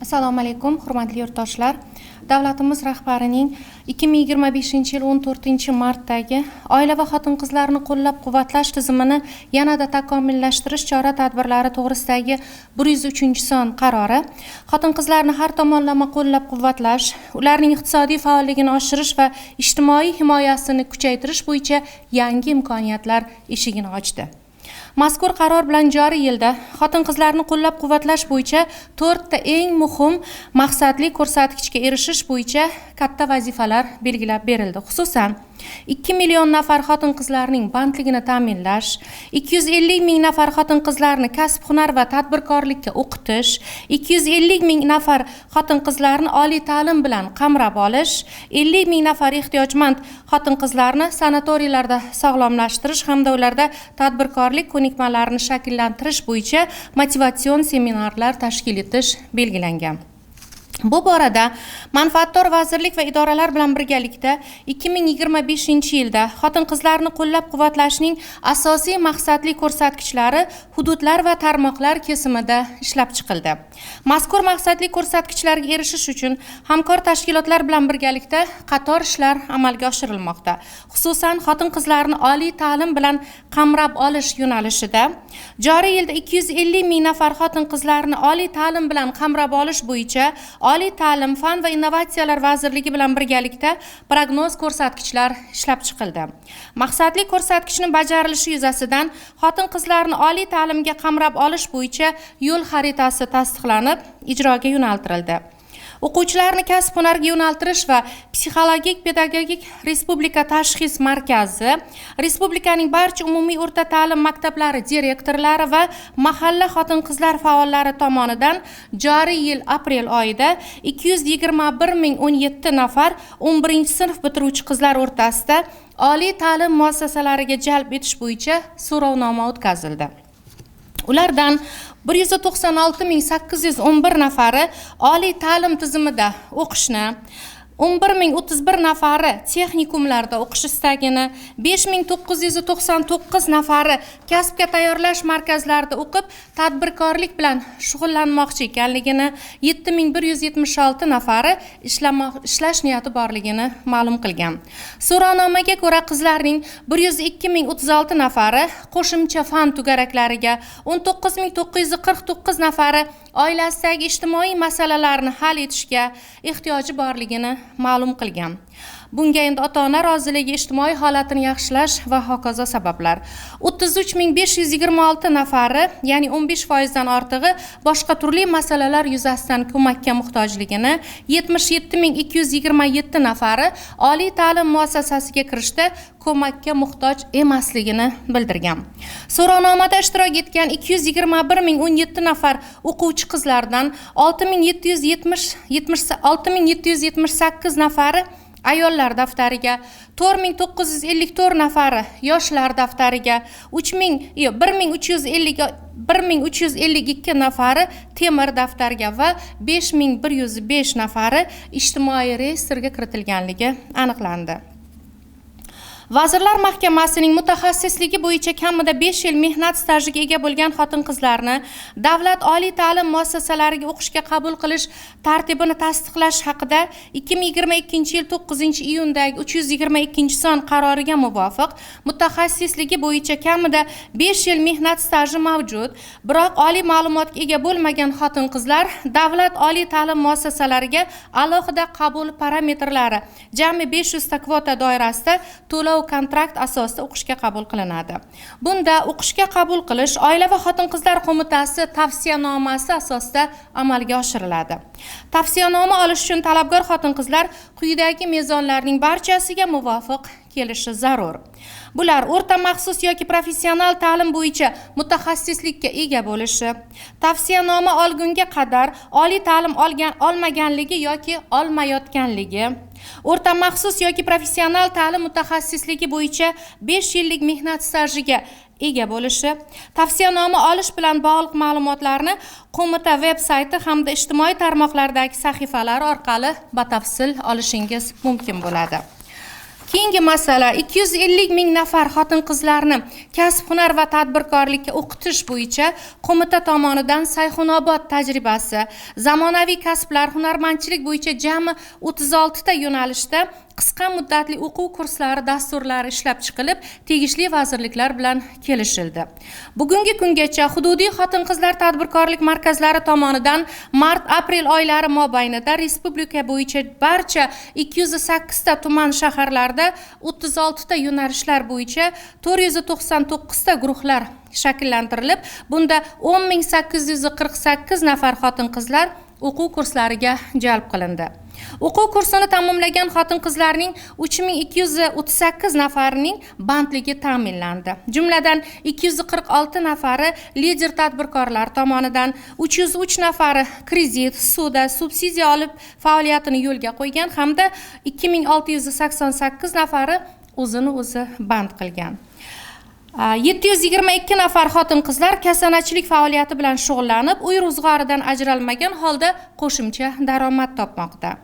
Assalomu alaykum, hurmatli yurtdoshlar. Davlatimiz rahbarining 2025-yil 14-martdagi oila va xotin-qizlarni qo'llab-quvvatlash tizimini yanada takomillashtirish chora-tadbirlari to'g'risidagi 103-son qarori xotin-qizlarni har tomonlama qo'llab-quvvatlash, ularning iqtisodiy faolligini oshirish va ijtimoiy himoyasini kuchaytirish bo'yicha yangi imkoniyatlar eshigini ochdi. Mazkur qaror bilan joriy yilda xotin-qizlarni qo'llab-quvvatlash bo'yicha to'rtta eng muhim maqsadli ko'rsatkichga erishish bo'yicha katta vazifalar belgilab berildi. Xususan, 2 million nafar xotin-qizlarning bandligini ta'minlash, 250 ming nafar xotin-qizlarni kasb-hunar va tadbirkorlikka o'qitish, 250 ming nafar xotin-qizlarni oliy ta'lim bilan qamrab olish, 50 ming nafar ehtiyojmand xotin-qizlarni sanatoriylarda sog'lomlashtirish hamda ularda tadbirkorlik ko'nikmalarini shakllantirish bo'yicha motivatsion seminarlar tashkil etish belgilangan. Bu borada manfaatdor vazirlik va idoralar bilan birgalikda 2025-yilda xotin-qizlarni qo'llab-quvvatlashning asosiy maqsadli ko'rsatkichlari hududlar va tarmoqlar kesimida ishlab chiqildi. Mazkur maqsadli ko'rsatkichlarga erishish uchun hamkor tashkilotlar bilan birgalikda qator ishlar amalga oshirilmoqda. Xususan, xotin-qizlarni oliy ta'lim bilan qamrab olish yo'nalishida joriy yilda 250 ming nafar xotin-qizlarni oliy ta'lim bilan qamrab olish bo'yicha Oliy ta'lim, fan va innovatsiyalar vazirligi bilan birgalikda prognoz ko'rsatkichlar ishlab chiqildi. Maqsadli ko'rsatkichni bajarilishi yuzasidan xotin-qizlarni oliy ta'limga qamrab olish bo'yicha yo'l xaritasi tasdiqlanib, ijroga yo'naltirildi. O'quvchilarni kasb-hunarga yo'naltirish va psixologik pedagogik respublika tashxis markazi, respublikaning barcha umumiy o'rta ta'lim maktablari direktorlari va mahalla xotin-qizlar faollari tomonidan joriy yil aprel oyida 221 017 nafar 11-sinf bitiruvchi qizlar o'rtasida oliy ta'lim muassasalariga jalb etish bo'yicha so'rovnoma o'tkazildi. Ulardan 196 811 nafari oliy ta'lim tizimida o'qishni, 11 031 nafari texnikumlarda o'qish istagini, 5999 nafari kasbga tayyorlash markazlarida o'qib, tadbirkorlik bilan shug'ullanmoqchi ekanligini, 7176 nafari ishlash niyati borligini ma'lum qilgan. So'rovnomaga ko'ra, qizlarning 102 036 nafari qo'shimcha fan tugaraklariga, 19 949 nafari oilasidagi ijtimoiy masalalarni hal etishga ehtiyoji borligini ma'lum qilgan. Bunga endi ota-ona roziligi, ijtimoiy holatini yaxshilash va hokazo sabablar. 33 526 nafari, ya'ni 15 foizdan ortig'i boshqa turli masalalar yuzasidan ko'makka muhtojligini, 77 227 nafari oliy ta'lim muassasasiga kirishda ko'makka muhtoj emasligini bildirgan. So'rovnomada ishtirok etgan 221 017 nafar o'quvchi qizlardan 6778 nafari ayollar daftariga, 4954 nafari yoshlar daftariga, 3000, yo'q, 1350, 1352 nafari temir daftarga va 5105 nafari ijtimoiy reyestrga kiritilganligi aniqlandi. Vazirlar Mahkamasining mutaxassisligi bo'yicha kamida 5 yil mehnat stajiga ega bo'lgan xotin-qizlarni davlat oliy ta'lim muassasalariga o'qishga qabul qilish tartibini tasdiqlash haqida 2022-yil 9-iyundagi 322-son qaroriga muvofiq, mutaxassisligi bo'yicha kamida 5 yil mehnat staji mavjud, biroq oliy ma'lumotga ega bo'lmagan xotin-qizlar davlat oliy ta'lim muassasalariga alohida qabul parametrlari, jami 500 ta kvota doirasida to'lov kontrakt asosida o'qishga qabul qilinadi. Bunda o'qishga qabul qilish Oila va xotin-qizlar qo'mitasi tavsiyanomasi asosida amalga oshiriladi. Tavsiyanoma olish uchun talabgor xotin-qizlar quyidagi mezonlarning barchasiga muvofiq kelishi zarur. Bular: o'rta maxsus yoki professional ta'lim bo'yicha mutaxassislikka ega bo'lishi, tavsiyanoma olgunga qadar oliy ta'lim olgan olmaganligi yoki olmayotganligi, o'rta maxsus yoki professional ta'lim mutaxassisligi bo'yicha 5 yillik mehnat stajiga ega bo'lishi. Tavsiyanoma olish bilan bog'liq ma'lumotlarni qo'mita veb sayti hamda ijtimoiy tarmoqlardagi sahifalari orqali batafsil olishingiz mumkin bo'ladi. Keyingi masala, 250 ming nafar xotin-qizlarni kasb-hunar va tadbirkorlikka o'qitish bo'yicha qo'mita tomonidan Sayxunobod tajribasi, zamonaviy kasblar, hunarmandchilik bo'yicha jami 36 ta yo'nalishda qisqa muddatli o'quv kurslari dasturlari ishlab chiqilib, tegishli vazirliklar bilan kelishildi. Bugungi kungacha hududiy xotin-qizlar tadbirkorlik markazlari tomonidan mart-aprel oylari mobaynida respublika bo'yicha barcha 208 ta tuman shaharlarda 36 ta yo'nalishlar bo'yicha 499 ta guruhlar shakllantirilib, bunda 10 848 nafar xotin-qizlar o'quv kurslariga jalb qilindi. O'quv kursini tamomlagan xotin-qizlarning 3238 nafarining bandligi ta'minlandi. Jumladan, 246 nafari lider tadbirkorlar tomonidan, 303 nafari kredit, ssuda, subsidiya olib faoliyatini yo'lga qo'ygan hamda 2688 nafari o'zini o'zi band qilgan. 722 nafar xotin-qizlar kasanachilik faoliyati bilan shug'ullanib, uy ro'zg'oridan ajralmagan holda qo'shimcha daromad topmoqda.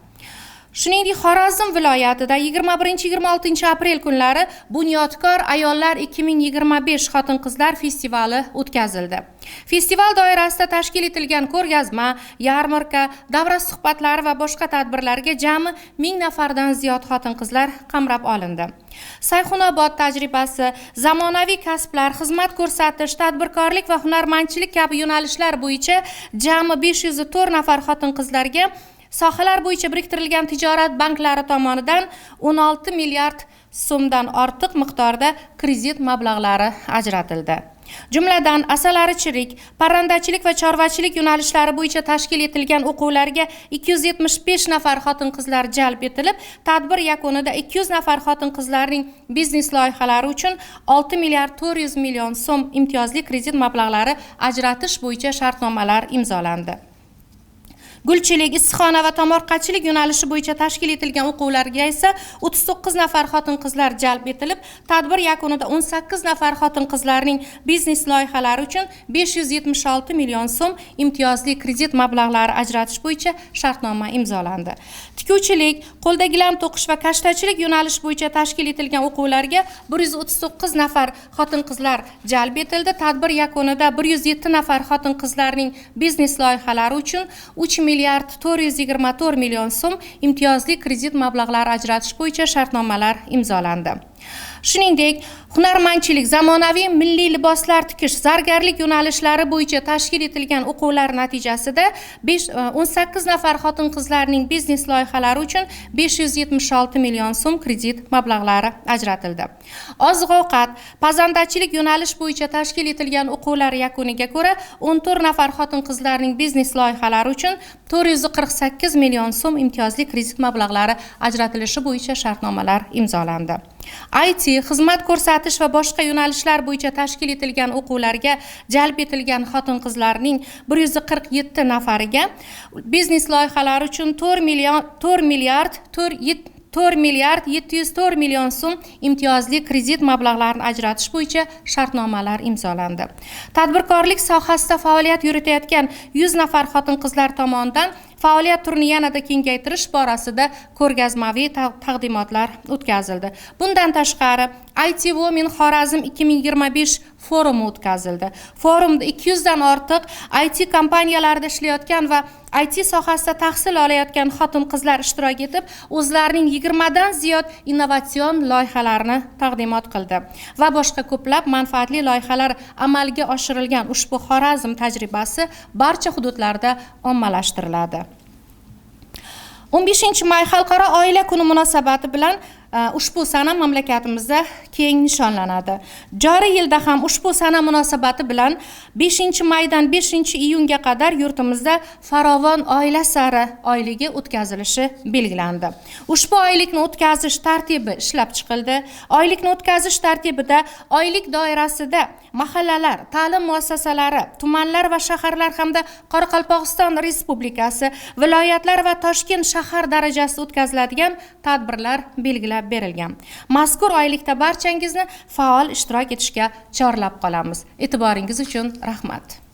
Shuningdek, Xorazm viloyatida 21-26 aprel kunlari Bunyodkor ayollar 2025 xotin-qizlar festivali o'tkazildi. Festival doirasida tashkil etilgan ko'rgazma, yarmarka, davra suhbatlari va boshqa tadbirlarga jami 1000 nafardan ziyod xotin-qizlar qamrab olindi. Sayxunobod tajribasi, zamonaviy kasblar, xizmat ko'rsatish, tadbirkorlik va hunarmandchilik kabi yo'nalishlar bo'yicha jami 504 nafar xotin-qizlarga sohalar bo'yicha biriktirilgan tijorat banklari tomonidan 16 milliard so'mdan ortiq miqdorda kredit mablag'lari ajratildi. Jumladan, asalarichilik, parrandachilik va chorvachilik yo'nalishlari bo'yicha tashkil etilgan o'quvlarga 275 nafar xotin-qizlar jalb etilib, tadbir yakunida 200 nafar xotin-qizlarning biznes loyihalari uchun 6 milliard 400 million so'm imtiyozli kredit mablag'lari ajratish bo'yicha shartnomalar imzolandi. Gulchilik, issiqxona va tomorqachilik yo'nalishi bo'yicha tashkil etilgan o'quvlarga esa 39 nafar xotin-qizlar jalb etilib, tadbir yakunida 18 nafar xotin-qizlarning biznes loyihalari uchun 576 million so'm imtiyozli kredit mablag'lari ajratish bo'yicha shartnoma imzolandi. Tikuvchilik, qo'lda gilam to'qish va kashtachilik yo'nalishi bo'yicha tashkil etilgan o'quvlarga 139 nafar xotin-qizlar jalb etildi. Tadbir yakunida 107 nafar xotin-qizlarning biznes loyihalari uchun 3 milliard 424 million so'm imtiyozli kredit mablag'lari ajratish bo'yicha shartnomalar imzolandi. Shuningdek, hunarmandchilik, zamonaviy milliy liboslar tikish, zargarlik yo'nalishlari bo'yicha tashkil etilgan o'quvlar natijasida 18 nafar xotin-qizlarning biznes loyihalari uchun 576 million so'm kredit mablag'lari ajratildi. Oziq-ovqat, pazandachilik yo'nalish bo'yicha tashkil etilgan o'quvlar yakuniga ko'ra 14 nafar xotin-qizlarning biznes loyihalari uchun 448 million so'm imtiyozli kredit mablag'lari ajratilishi bo'yicha shartnomalar imzolandi. IT, xizmat ko'rsatish va boshqa yo'nalishlar bo'yicha tashkil etilgan o'quvlarga jalb etilgan xotin-qizlarning 147 nafariga biznes loyihalari uchun 4 million 4 milliard 4 milliard 704 million so'm imtiyozli kredit mablag'larini ajratish bo'yicha shartnomalar imzolandi. Tadbirkorlik sohasida faoliyat yuritayotgan 100 nafar xotin-qizlar tomonidan faoliyat turini yanada kengaytirish borasida ko'rgazmaviy taqdimotlar o'tkazildi. Bundan tashqari, IT Women Xorazm 2025 forumi o'tkazildi. Forumda 200 dan ortiq IT kompaniyalarida ishlayotgan va IT sohasida tahsil olayotgan xotin-qizlar ishtirok etib, o'zlarining 20 dan ziyod innovatsion loyihalarini taqdimot qildi va boshqa ko'plab manfaatli loyihalar amalga oshirilgan ushbu Xorazm tajribasi barcha hududlarda ommalashtiriladi. 15 may Xalqaro oila kuni munosabati bilan ushbu sana mamlakatimizda keng nishonlanadi. Joriy yilda ham ushbu sana munosabati bilan 5 maydan 5 iyunga qadar yurtimizda Farovon oila sari oyligi o'tkazilishi belgilandi. Ushbu oylikni o'tkazish tartibi ishlab chiqildi. Oylikni o'tkazish tartibida oylik doirasida mahallalar, ta'lim muassasalari, tumanlar va shaharlar hamda Qoraqalpog'iston Respublikasi, viloyatlar va Toshkent shahar darajasida o'tkaziladigan tadbirlar belgilab berilgan. Mazkur oylikda barchangizni faol ishtirok etishga chorlab qolamiz. E'tiboringiz uchun rahmat.